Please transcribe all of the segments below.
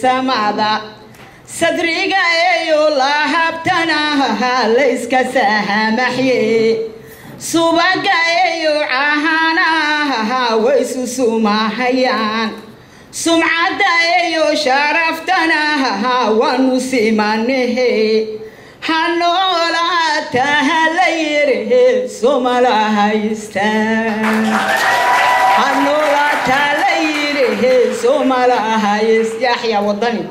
Samada sadriga eyo lahabtanaha la iska sahamaxye, subaga eyo cahanaha waysu sumahayaan, sumcadda eyo sharaftanaha waanu simanehe. Hanoolaataha la yirihe Somala haysta, hanoolaataa la yirihe Somala hays. Yaxya Wadani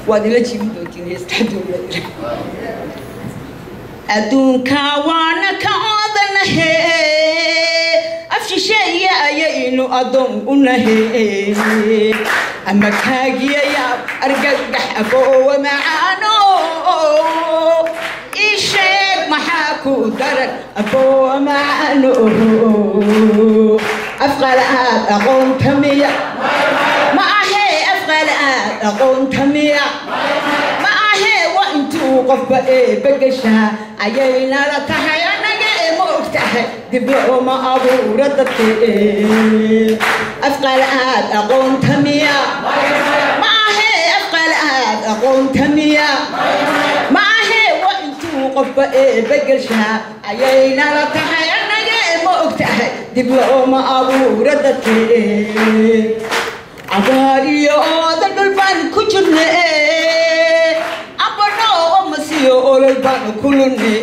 waad ila jibin doontiin heestaa dowladda adduunka waana ka odanahe, af shisheeye ayaynu addoon u nahe, ama kaagiyayaab argagax aboowa macaano. Ii sheeg maxaa ku daran aboowa macaano? Afqalaad aqoonta miya? Ma ahee. Afqalaad aqoonta miya? Ma ahee. Waa intuu qofba eebba gashaa ayay nala tahay annaga ee ma og tahay dib looma abuura dadke. Afqalaad aqoonta miya? Ma ahee. Afqalaad aqoonta miya? Ma ahee. Waa intuu qofba eebba gashaa ayay nala tahay annaga ee ma og tahay dib looma abuura dadke. Abaar iyo ooda dhul baan ku jirne, abadho masiyo olol baan ku lunne,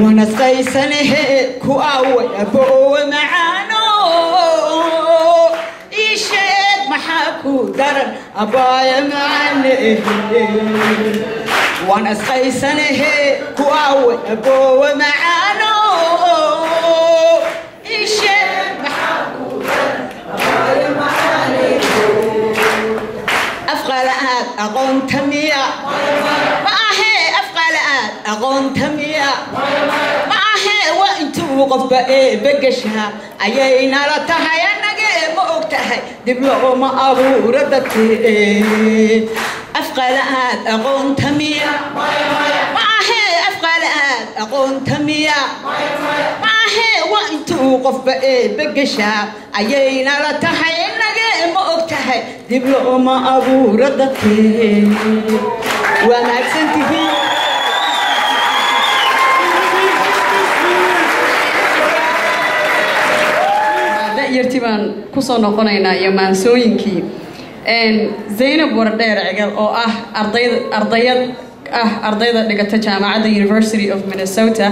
wanasqaysanahe ku aaway aboowe macaano. Ii sheeg maxaa ku daran abaaya macane? Waan asqaysanahe ku aaway aboowe macaano. Ii sheeg maxaa ku daran abaaya macane? Afqalaad aqoonta miya? Ma ahee. Afqalaad aqoonta miya? Ma ahee. Waa intuu qofba eebba gashaa ayay nala tahay annaga ee ma og tahay dib looma abuura dadke. Afqalaad aqoonta miya? Ma ahee. Afqalaad aqoonta miya? Ma ahee. Waa intuu qofba eebba gashaa ayay nala tahay annaga ee ma og tahay dib looma abuura dadke. Waa mahadsantihiin. Da'yartii baan kusoo noqonaynaa iyo maansooyinkii. Zaynab Wardheer Cigal oo ah ardayda ardayad ah, ardayda dhigata jaamacadda University of Minnesota,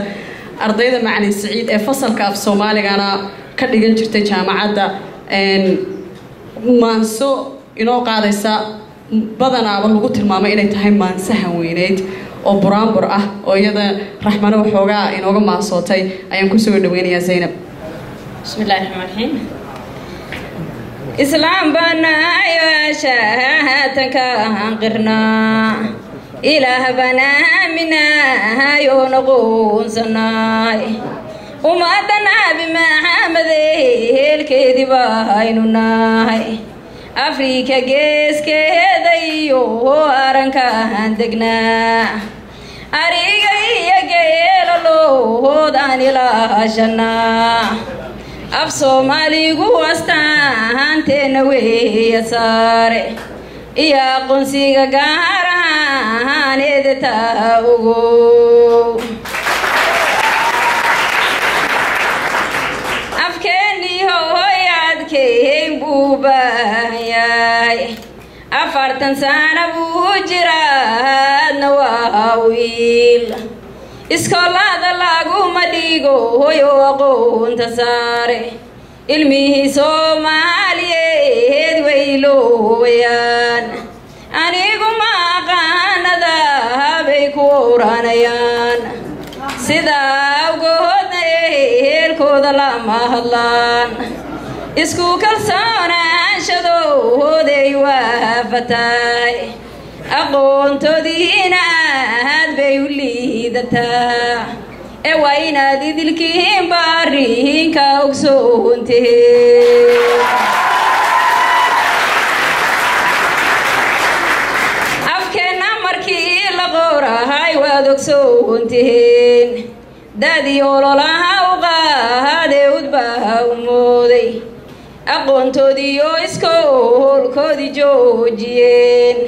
ardayda Macalin Saciid ee fasalka af Soomaaligana ka dhigan jirtay jaamacadda, maanso inoo qaadaysa badanaaba lagu tilmaamay inay tahay maansahan weyneyd oo buraanbur ah oo iyada Raxmano waxoogaa inooga maansootay ayaan kusoo dhaweynayaa Zaynab. بسم الله الرحمن الرحيم. إسلام بنا شهادتك قرنا، إله بنا منا يونقون سناي، وما بمحمد الكذب ناي. أفريكا جيس كذا أرنكا دقنا ariga iyo geela loodaan ilaashanaa, af Soomaaligu astaanteena weeya saare iyo aqoonsiga gaar ahaaneeda taa ogow. Afkeennii hooyaadkeyn buu baahan yahay, 40 sana buu jiraadna waa wiil, iskoolada laguma dhigo hoyo aqoonta saare. Ilmihii Soomaaliyeed wayloobayaan, anigu ma aqaanada bay ku oranayaan, sidaa awgoodna ehelkooda lama hadlaan, isku kalsoonaanshadooday waafatahay, aqoontoodiina aad bay u liidataa. Ee waa inaad idilkiin baariinka ogsoontihiin. Afkeenna markii la qorahay waad ogsoontihiin, daadii ololaha u qaadee udbaha u mooday Aqoontoodiiyo iskoolkoodii joojiyeen,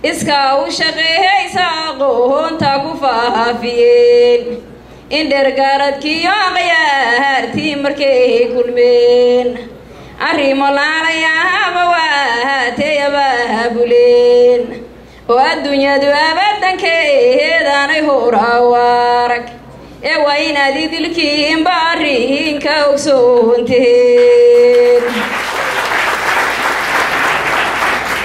iskaa u shaqeehaysa aqoonta ku faafiyeen. Indhergaaradkiiyo aqyaartii markay kulmeen, arrimo laalayaaba waatay abaabuleen, oo adduunyadu abadankeedaanay horawarag. Ee waa inaad idilkiinba arrinka ogsoonteen.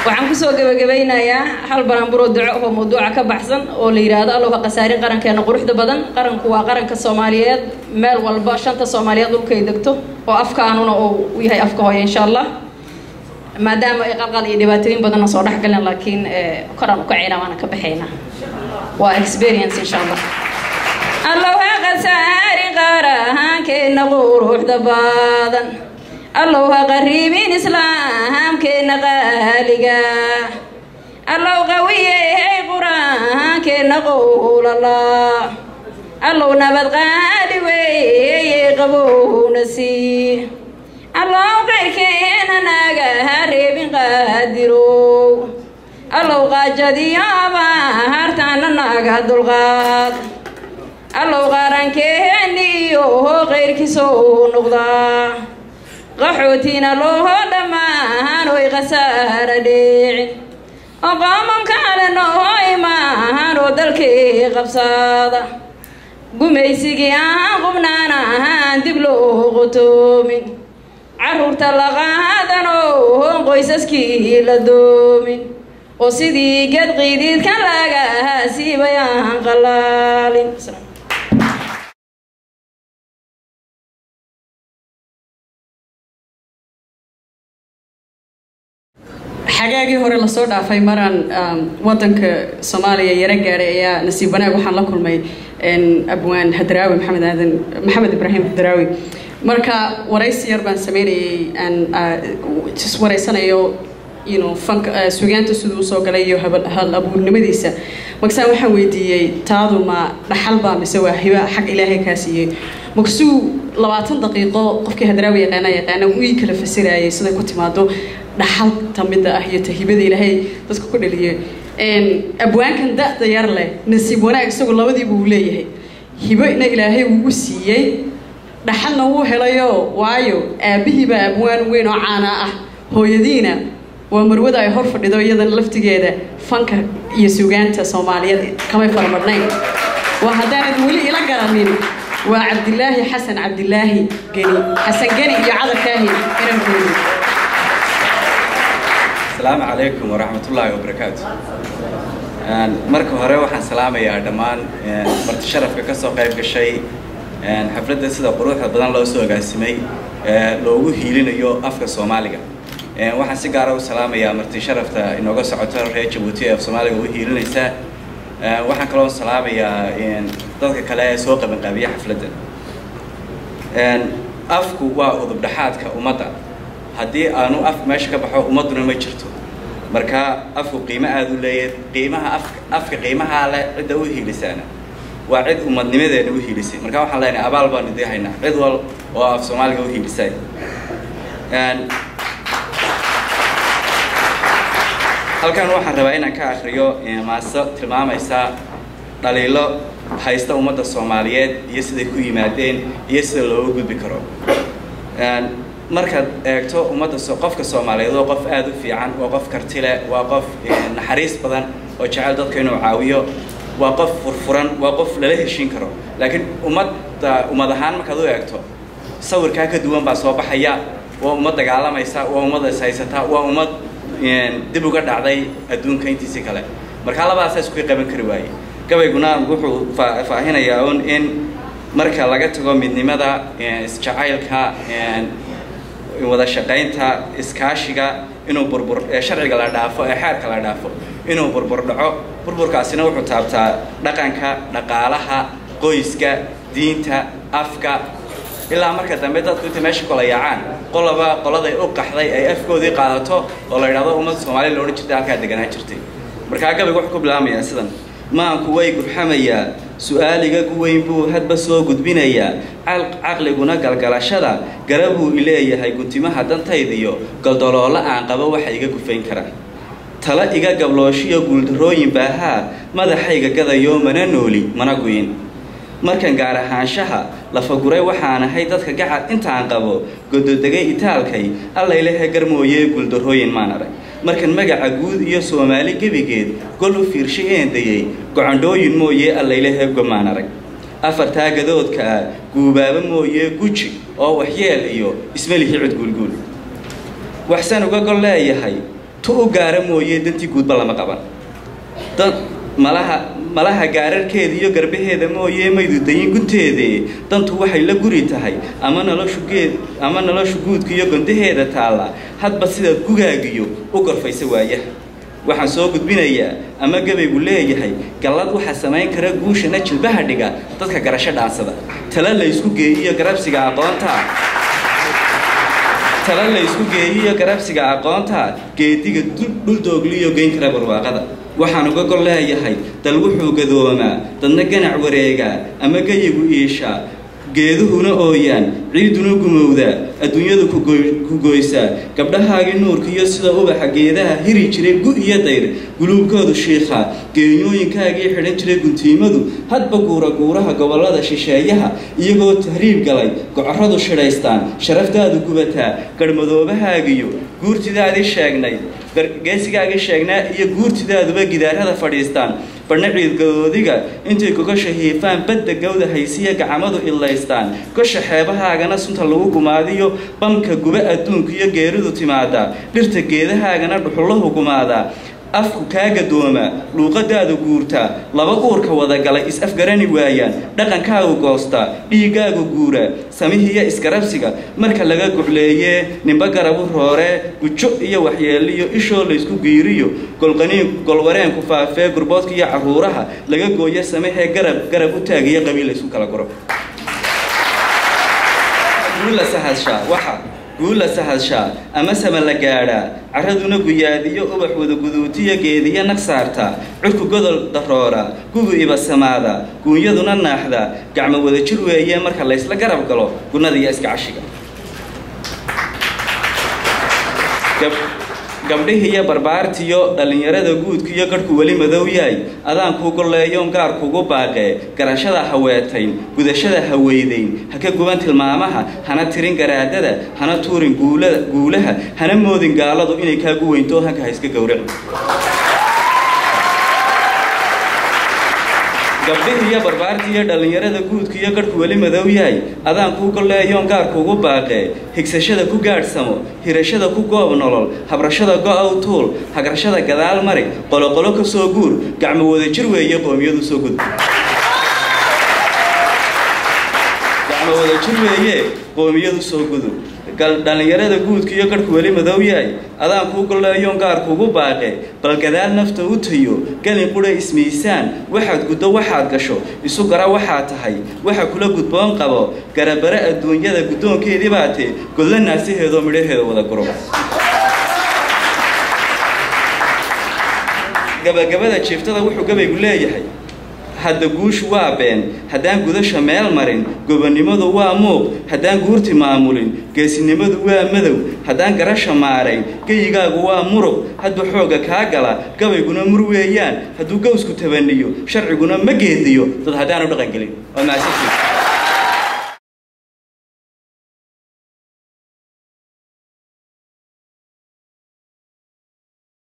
Waxaan kusoo gebagabaynayaa hal baranburo duco oo mawduuca ka baxsan oo la yidhaahdo: Allow ha khasaarin qarankeena quruxda badan. Qaranku waa qaranka Soomaaliyeed, meel walba shanta Soomaaliyeed dhulkay degto, oo afkaanuna uu u yahay afka hooya, insha Allah. Maadaama ay qalqal iyo dhibaatooyin badanna soo dhex galeen, laakiin koraan u kacaynaa, waana ka baxaynaa, waa experience, insha Allah. Allow ha khasaarin qarankeena quruxda badan, Allow ha qariibin islaamkeena qaaliga, Allow qawiyey qur-aankeena qowlala, Allow nabad qaali weeye qabowna sii, Allow qayrkeena naga reebin qaadirow, Allow qaajadiyo abaartaana naga dulqaad, Allow qarankeeniyo qayrkiisou noqdaa, qaxootina looho dhammaan oy khasaara dheecin, oo qoomam kale noo imaan oo dalkii qabsada, gumaysigii aan qubnaan ahaan dib loo qotoomin, carruurta la qaadan oo qoysaskii la doomin, oo sidii geed qiidiidkan laga siibay aan qalaalin. Xagaagii hore lasoo dhaafay maraan wadanka Soomaaliya yaro gaadhay ayaa nasiib wanaag waxaan la kulmay abwaan Hadraawi, Maxamed Aadan Maxamed Ibraahim Hadraawi. Marka waraysi yar baan sameynayay, aan is wareysanayo fanka sugaanta siduu usoo galay iyo hal abuurnimadiisa. Markaasaan waxaan weydiiyey: taadu ma dhaxal baa mise waa hiba xag Ilaahay kaa siiyey? Markaasuu 20 daqiiqo, qofkii Hadraawi yaqaana yaqaana, uu ii kala fasirayay siday ku timaado dhaxalta midda ah iyo tahibada Ilaahay dadka ku dhaliyay. Abwaankan da'da yar leh, nasiib wanaag isagu labadiiba uu leeyahay: hibona Ilaahay ugu siiyey, dhaxalna wuu helayo, waayo aabbihii baa abwaan weyn oo caana ah, hooyadiina waa marwada ay hor fadhido, iyadana laftigeeda fanka iyo sugaanta Soomaaliyeed kamay faramadhnayn. Waa haddaanad weli ila garanin, waa Cabdilaahi Xasan Cabdilaahi Geni, Xasan Geni iyo Cadarkaahi inaan gooyo. Asalaamu calaykum waraxmatullaahi wabarakaatu. Marka hore waxaan salaamayaa dhammaan marti sharafka ka soo qayb gashay xafladda sida quruxda badan loo soo agaasimay, loogu hiilinayo afka Soomaaliga. Waxaan si gaara u salaamayaa marti sharafta inooga socota reer Jabuuti ee af Soomaaliga u hiilinaysa. Waxaan kaloo salaamayaa dadka kale ee soo qabanqaabiya xafladda. Afku waa udub dhexaadka ummadda. Haddii aanu afku meesha ka baxo, ummadduna ma jirto. Marka afku qiimo aada u leeyahay, qiimaha afka, afka qiimahaa leh cidda u hiilisaana waa cid ummadnimadeena u hiilisay. Marka waxaan leenahay abaal baanu idii haynaa cid wal oo af Soomaaliga u hiilisay. Halkan waxaan rabaa inaan ka akriyo maaso tilmaamaysa dhaliilo haysta ummadda Soomaaliyeed iyo siday ku yimaadeen iyo sida looga gudbi karo. Markaad eegto ummadda, qofka Soomaaliyeed waa qof aada u fiican, waa qof karti leh, waa qof naxariis badan oo jecel dadka inuu caawiyo, waa qof furfuran, waa qof lala heshiin karo. Laakiin ummadda, ummad ahaan markaad u eegto, sawirkaa ka duwan baa soo baxaya. Waa ummad dagaalamaysa, waa ummad is haysata, waa ummad dib uga dhacday adduunka intiisii kale. Markaa labadaasaa isku qaban kari waaye. Gabayguna wuxuu faahinayaa un in marka laga tago midnimada, isjacaylka, wada shaqaynta, iskaashiga, inuu burbur, sharciga la dhaafo ee xeerka la dhaafo, inuu burbur dhaco. Burburkaasina wuxuu taabtaa dhaqanka, dhaqaalaha, qoyska, diinta, afka, ilaa marka dambe dadku intay meesha kala yaacaan, qolaba qoladay u qaxday ay afkoodii qaadato oo la yidhahdo ummad Soomaali la odhan jirtay halkaa deganaa jirtay. Markaa gabaygu wuxuu ku bilaabmayaa sidan: Maanku way gurxamayaa, su'aaliga guweyn buu hadba soo gudbinayaa, caqliguna galgalashada garabuu ileeyahay. Guntimaha dantaydiyo galdoloolla aan qabo waxa iga gufayn kara, tala iga gablooshiyo guuldarrooyin baahaa madaxayga gadayo, mana nooli mana guyin. Markan gaar ahaanshaha lafaguray waxaan ahay dadka gacal intaan qabo gododegay itaalkay allaylehe garmooyee guuldarrooyin maan arag. Markan magaca guud iyo Soomaali gebigeed gol u fiirshay eendayey gocondhooyin mooyee allaylehe gomaan arag. Afartaa gadoodka ah guubaaba mooyee guji oo waxyeel iyo ismelihi cid guulguul. Waxsan uga gol leeyahay tu u gaara mooyee dantii guudba lama qaban. Dad malaha malaha gaararkeeda iyo garbaheeda mooyee maydu dayin gunteedee. Dantu waxay la guri tahay ama noloshu geed ama noloshu guudka iyo gondaheeda taalla, hadba sidaad gugaagiyo u gorfaysa waayaha. Waxaan soo gudbinayaa ama gabaygu leeyahay gallad waxa samayn kara guushana jilbaha dhiga dadka garasho dhaansada, tala laysku geeyiyo garabsiga aqoonta, tala laysku geeyiyo garabsiga aqoonta geediga dhuldoogliyo geyn kara barwaaqada. Waxaan uga gol leeyahay dal wuxuu gadoomaa, dadna ganac wareegaa ama geyigu iishaa, geeduhuna ooyaan, ciiduna gumowdaa, adduunyadu ku goysaa, gabdhahaagii nuurka iyo sida ubaxa geedaha hiri jiray gu iyo dayr guluubkoodu shiikhaa, geenyooyinkaagii xidhan jiray guntiimadu hadba guura guuraha gobollada shisheeyaha iyagoo tahriib galay gocorradu shidhaystaan, sharaftaadu gubataa, garhmadoobahaagiyo guurtidaadii sheegnay geesigaagii sheegnaa iyo guurtidaaduba gidaarada fadhiistaan, badhna ciidgadoodiga intay gogasha hiifaan badda gawda haysiya gacamadu idlaystaan, gosha xeebahaagana sunta lagu gumaadiyo bamka guba adduunka iyo geeridu timaadaa, dhirta geedahaagana dhuxullahu gumaadaa, afku kaa gadoomaa, luuqadaadu guurtaa, laba uurka wadagalay is afgarani waayaan, dhaqankaagu goostaa, dhiiggaagu guuraa, samihiiyo isgarabsiga marka laga gucleeyee ninba garabu rooree, gujo iyo waxyeeliyo ishoo laysku giiriyo, golqaniin golwareenku faafee, gurboodka iyo carruuraha laga gooyo samahee garab garab u taagiyo qabiil laysku kala guro. Guula sahashaa waxa guula sahashaa ama sama la gaadhaa, carraduna guyaadiyo ubax wada guduutiyo geediyo naq saartaa, curku godol daroora, gugu ibasamaada, guunyaduna naaxda, gacmo wada jir weeye marka laysla garab galo gunnada iyo iska cashiga. Gabdhihiiyo barbaartiyo dhallinyarada guudka iyo garhku weli madow yahay, adaan kuu golleeyoon gaar kugu baaqee, garashada haweetayn, gudashada haweydayn, ha ka guban tilmaamaha, hana tirin garaadada, hana tuurin guulaha, hana moodin gaaladu inay kaagu weynto hanka ha iska gowraci. Gabdhihiiyo barbaartiiyo dhallinyarada guudka iyo garhku weli madow yahay, adaan kuu golleeyoon gaar kugu baaqee, higsashada ku gaadhsamo, hirashada ku goob nolol, habrashada go-ow tuul, hagrashada gadaal mari, qoloqolo ka soo guur, gacmo wada jir weeye qoomiyadu soo gudb, gacmo wada jir weeye qoomiyadu soo gudub. Dhallinyarada guudka iyo garhku weli madow yahay, adaan kuu golleeyoon gaar kugu baaqe, bal gadaal nafta u tayo, gelin qudha ismiisaan, waxaad guddo waxaad gasho, isu gara waxaad tahay, waxa kula gudboon qabo, garabare adduunyada guddoonkeedii baatee, godla naasaheedoo midhaheeda wada guro. Gabagabada jiiftada wuxuu gabaygu leeyahay hadda guushu waa been haddaan gudasha meel marin, gobonnimadu waa muuq haddaan guurti maamulin, geesinimadu waa madow haddaan garasha maarayn, geyigaagu waa muruq hadduu xoogga kaa gala, gabayguna mur weeyaan hadduu gawsku tabaniyo, sharciguna ma geediyo dad haddaanu dhaqangelin. Waa mahadsantihiin.